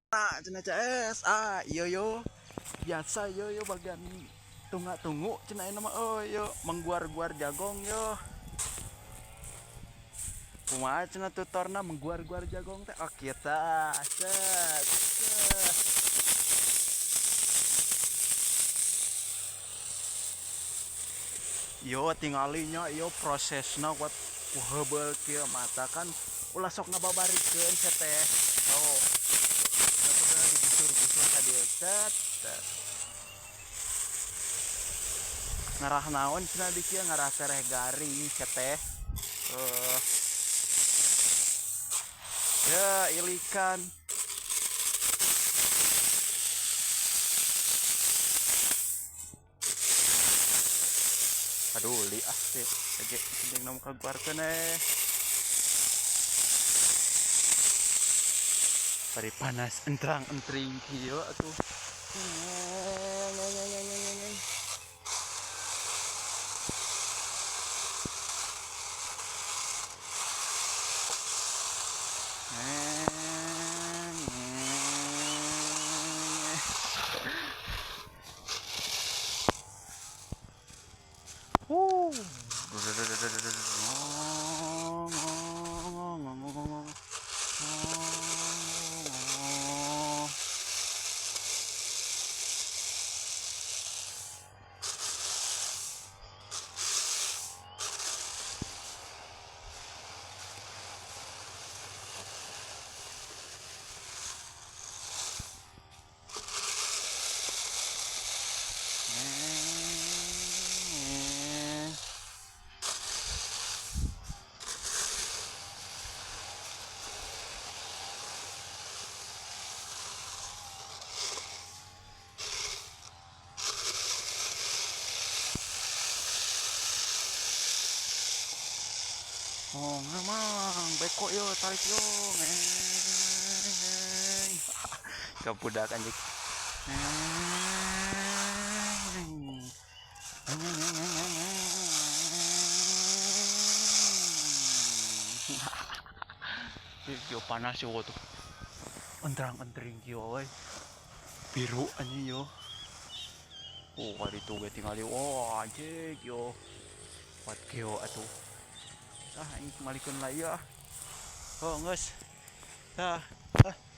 Nah, cenah CS. Ah, iya yo. Biasa yo yo bagian tunga-tungu cenah ayeuna mah oh yo mengguar-guar jagong yo. Kumaha cenah tutorna mengguar-guar jagong teh? Oh, kita. Set. Set. Yo tingalinya yo prosesna kuat kuhebel kieu mata kan ulah sok ngababarikeun teh. Oh. Digusur-gusur ka dieu set. Ngarah naon cenah di kieu ngarah tereh garing teh. Ya ilikan. Aduh, li ah teh. Oke, penting na makaguarkeun eh. Bari panas entrang-entring kieu atuh. Oh, memang beko yo tarik yo. Kabudak anjing. Yo panas yo tuh. Entrang-entring kieu we. Biru anjing yo. Oh, kali itu ge tingali. Wah, anjing yo. Kuat kieu atuh. Ah, ini malikeun lah ya. Oh, geus. Tah. Ah.